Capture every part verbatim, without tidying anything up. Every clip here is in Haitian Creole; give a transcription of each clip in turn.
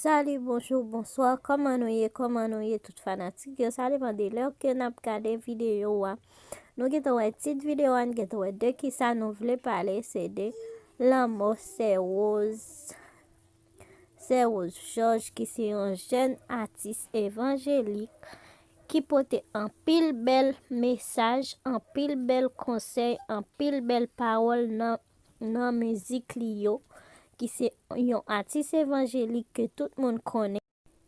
Salut, bonjour, bonsoir, kòman nou ye, kòman nou ye tout fanatik yo? Sa depann de lè ke n ap gade videyo a. Nou gentan wè tit videyo a, n gentan wè de kisa nou vle pale, se de lanmò Sè Rose. Sè Rose Georges ki se yon jèn atis evanjelik ki pote anpil bèl mesaj, anpil bèl konsèy, anpil bèl pawòl nan, nan mizik li yo, ki se yon atis evanjelik ke tout moun konnen.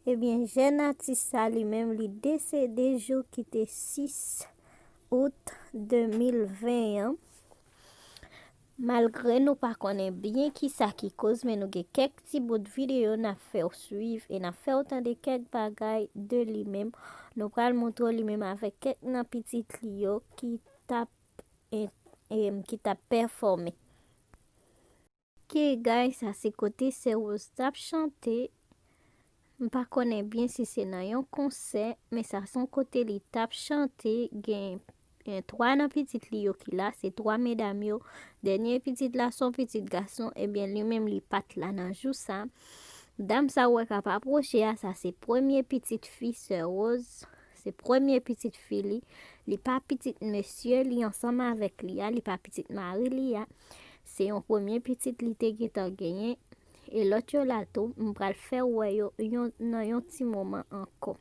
Ebyen, jèn atis sa li menm, li desede jou ki te sis out de mil ven an. Malgre nou pa konnen byen kisa ki koz, men nou gen kèk ti bout videyo n ap fè w swiv e n ap fè w tande kèk bagay de li menm. Nou pral montre w li menm avèk kèk nan pitit li yo ki t ap, e, e, ki t ap pèfòme. Ok, guys, sa se kote Sè Rose t ap chante. M pa konnen byen si se nan yon konsè, men sa se yon kote li t ap chante. Gen, gen twa nan pitit li yo ki la, se twa medam yo. Dènye pitit la se yon pitit gason, ebyen, li menm li pa t la nan jou sa. Dam sa w wè k ap apwoche a, sa se premye pitit fi Sè Rose. Se premye pitit fi li. Li pa pitit mesye li ansanm avèk li a, li pa pitit mari li a. Se yon premye pitit li te gentan genyen. E lòt yo la tou, m pral fè w wè yo yon, nan yon ti moman ankò.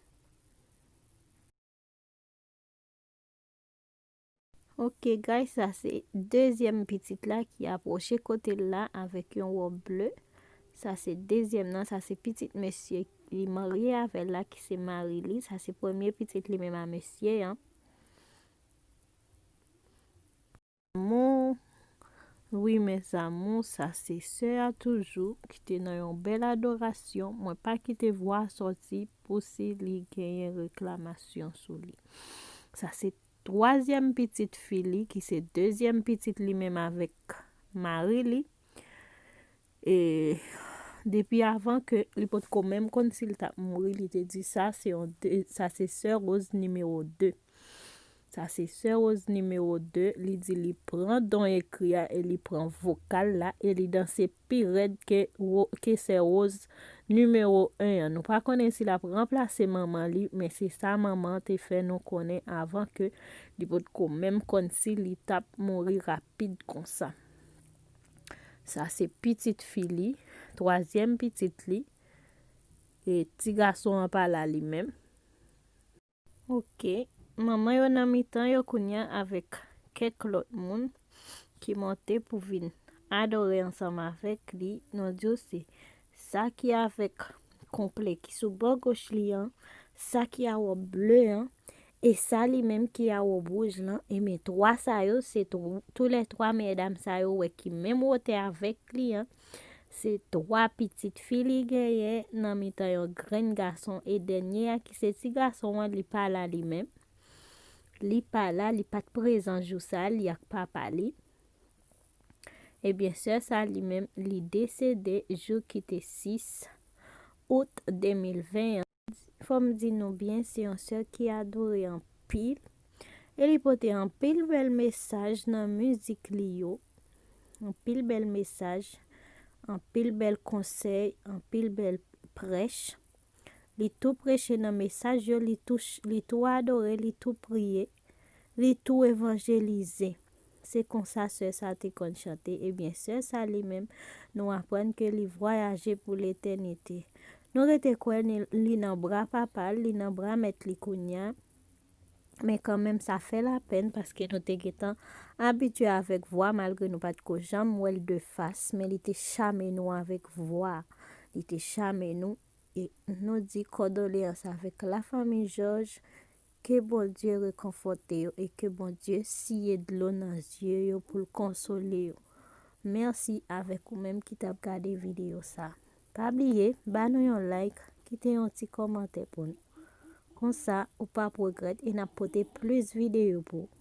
Ok, guys, sa se dezyèm pitit la ki apwoche kote l la avèk yon wòb ble. Sa se dezyèm nan, sa se pitit mesye li marye avè l la ki se mari li. Sa se premye pitit li menm a mesye an. Mon, wi, mes amours, sa se sè a toujou ki te nan yon bèl adorasyon. Mwen pa kite vwa a sòti pou si li genyen reklamasyon sou li. Sa se twazyèm pitit fi li, ki se dezyèm pitit li menm avèk mari li. E depi avan ke li potko menm konn si l t ap mouri, li te di sa se yon de, sa se sè Rose nimewo de. Sa se sè Rose nimewo de, li di li pran don ekri a e li pran vokal la e li danse pi rèd ke, ke sè Rose nimewo en an. Nou pa konnen si l ap ranplase manman li, men se sa manman an te fè nou konnen avan ke li potko menm konn si li t ap mouri rapid konsa. Sa se pitit fi li, twazyèm pitit li, e ti gason an pa la li menm. Ok, manman yo nan mitan yo kounye a avèk kèk lòt moun ki monte pou vin adore ansanm avèk li. Nou di w se sa ki avèk konplè ki sou bò goch li an, sa ki a wòb ble an, e sa li menm ki a wòb wouj lan. Ebyen, twa sa yo, se tou, toulètwa medam sa yo wè ki menm wotè avèk li an. Se twa pitit fi li genyen nan mitan yon grenn gason, e dènye a ki se ti gason an, li pa la li menm. Li pa la, li pa t prezan jou sa, li ak papa li. Ebyen, sè sa li menm, li desede jou ki te sis out de mil ven an. Fò m di nou byen, se yon sè ki adore anpil. E li pote anpil bèl mesaj nan mizik li yo. Anpil bèl mesaj, anpil bèl konsèy, anpil bèl prèch. Li tou preche nan mesaj yo, li tou ch-, li tou adore, li tou priye, li tou evanjelize. Se konsa sè sa te konn chante. Ebyen, sè sa li menm, nou aprann ke li vwayaje pou letènite. Nou rete kwè ni, li nan bra papa l, li nan bra mèt li kounye a. Men kanmenm, sa fè lapenn paske nou te gentan abitye avèk vwa, malgre nou pa t ko janm wè l de fas, men li te chame nou avèk vwa. Li te chame nou, e nou di kondoleyans avèk lafanmi Jòj. Ke Bondye rekonfòte yo e ke Bondye siye dlo nan zye yo pou l konsole yo. Mèsi avèk ou menm ki t ap gade videyo sa. Pa bliye, ba nou yon like, kite yon ti kòmantè pou nou. Konsa, ou p ap regrèt e n ap pote plis videyo pou ou.